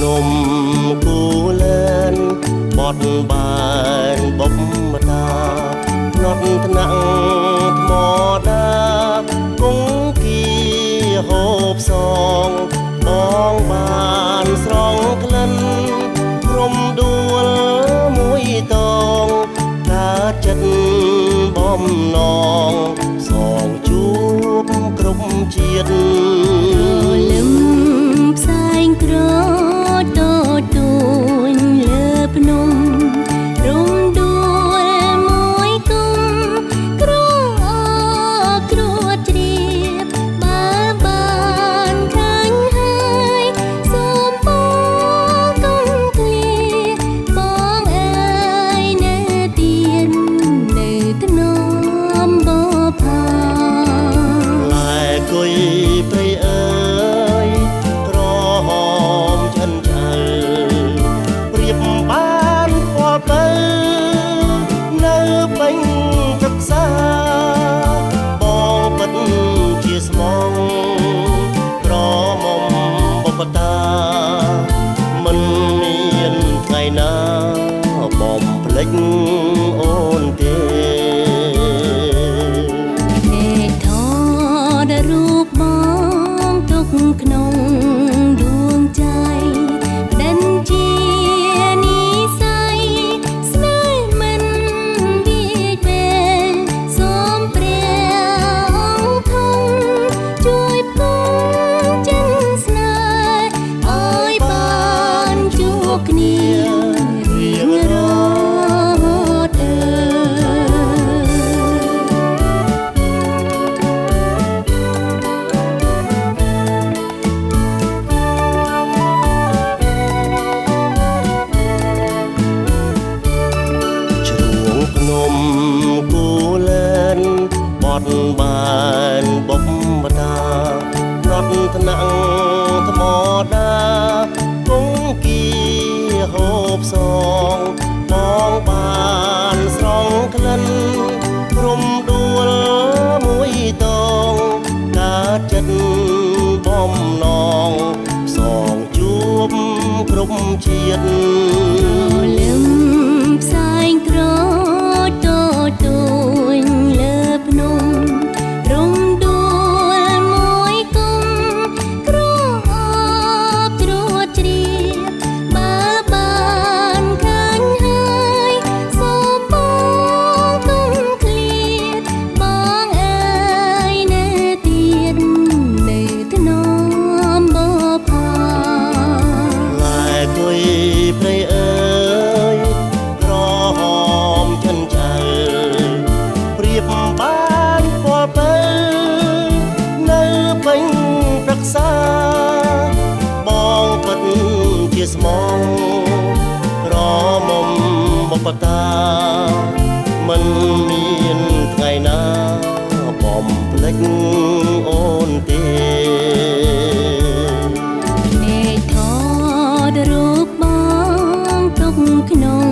ភ្នំគូលែនបត់បែនបុព្វតាផ្នត់ថ្នាក់ថ្មដាគង្គាហូបសងបងបានស្រង់ក្លិនព្រំដួលមួយតងកើតចិត្តបំណងសងជួបគ្រប់ជាតិ លឹមផ្សែងក្រតទួញលើភ្នំរំដួលមួយគុំក្រអគ្រួជ្រាបបើបានឃើញហើយសូមពរកុំឃ្លាបងអើយនៅទៀននៅធ្នមបផា ឡែគុយព្រៃអើយក្រហមឆិនឆៅប្រៀបបានពលពៅនៅពេញទឹកសាបងពិតជាស្មងក្រមុំបុព្វតាមិនមានថ្ងៃណាបំភ្លេចអូនទេ ភ្នែកថតរូបបងទុកក្នុងដួងใจប្តិនជានិស័យស្នេហ៍មិនវាចវេលសូមព្រះអង្គធំជួយផ្គងចិនស្នេហ៍ឲ្យបានជួបគ្នារៀងរហូតអើយ ជ្រួងភ្នំគូលែនបត់បែនបុព្វតាផ្នត់ថ្នាក់ថ្មដាគង្គាហូបសងបងបានស្រង់ក្លិនព្រំដួលមួយតងកើតចិត្តបំណងសងជួបគ្រប់ជាតិ លឹមផ្សែងក្រតទួញលើភ្នំរំដួលមួយគុំក្រអបជ្រួតជ្រាបបើបានឃើញហើយសូមពងកុំឃ្លាតបងអើយនៅទៀតនៅធ្នមបផា ឡែគុយព្រៃអើយក្រហមឆិនឆៅប្រៀបបានពលពៅនៅពេញប្រឹក្សាបងពិតជាស្មងក្រមុំបុព្វតាមិនមានថ្ងៃណាបំភ្លេចអូនទេ ភ្នែកថតរូបបងទុកក្នុង